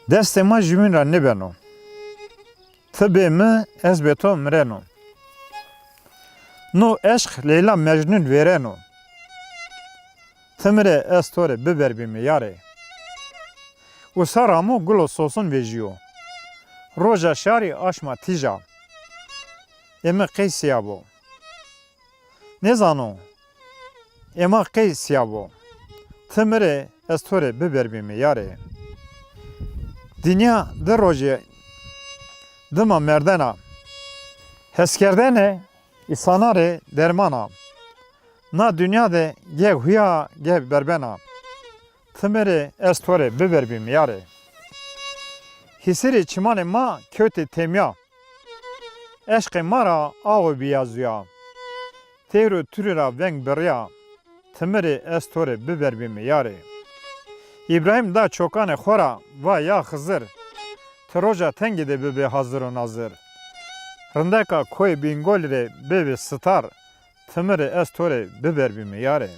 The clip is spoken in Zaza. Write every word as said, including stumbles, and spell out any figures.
Destê ma jûbîn ra nêbeno. Ti bê mi, ez bê to mireno. No eşq Leyla Mecnun vêreno. Ti mi rê, ez to rê biberbîme yarê. Usa ramo gulo sosun vejîyo. Roja şarî aşma tîja. Ê mi qey sîya bo. Nêzano ê ma qey sîya bo. Ti mi rê, ez to rê biberbîme yarê. Dinya di rojê dima merdena. Heskerdene îsana rê derman a. Na dinya de ge huya ge berbena. Ti mi rê, ez to rê biberbîme yarê. Hîsirê çimanê ma kewtê têmya. Eşqê ma ra awe bîya zuya. Teyr û turî ra veng birîya. Ti mi rê, ez to rê biberbîme yarê. Îbrahîm da çokanê xo ra, va ya Xizir, ti roja tengî de bibê hazir û nazir. Rindeka koyê Bîngolî rê bibê sitar. Ti mi rê, ez to rê biberbîme yarê.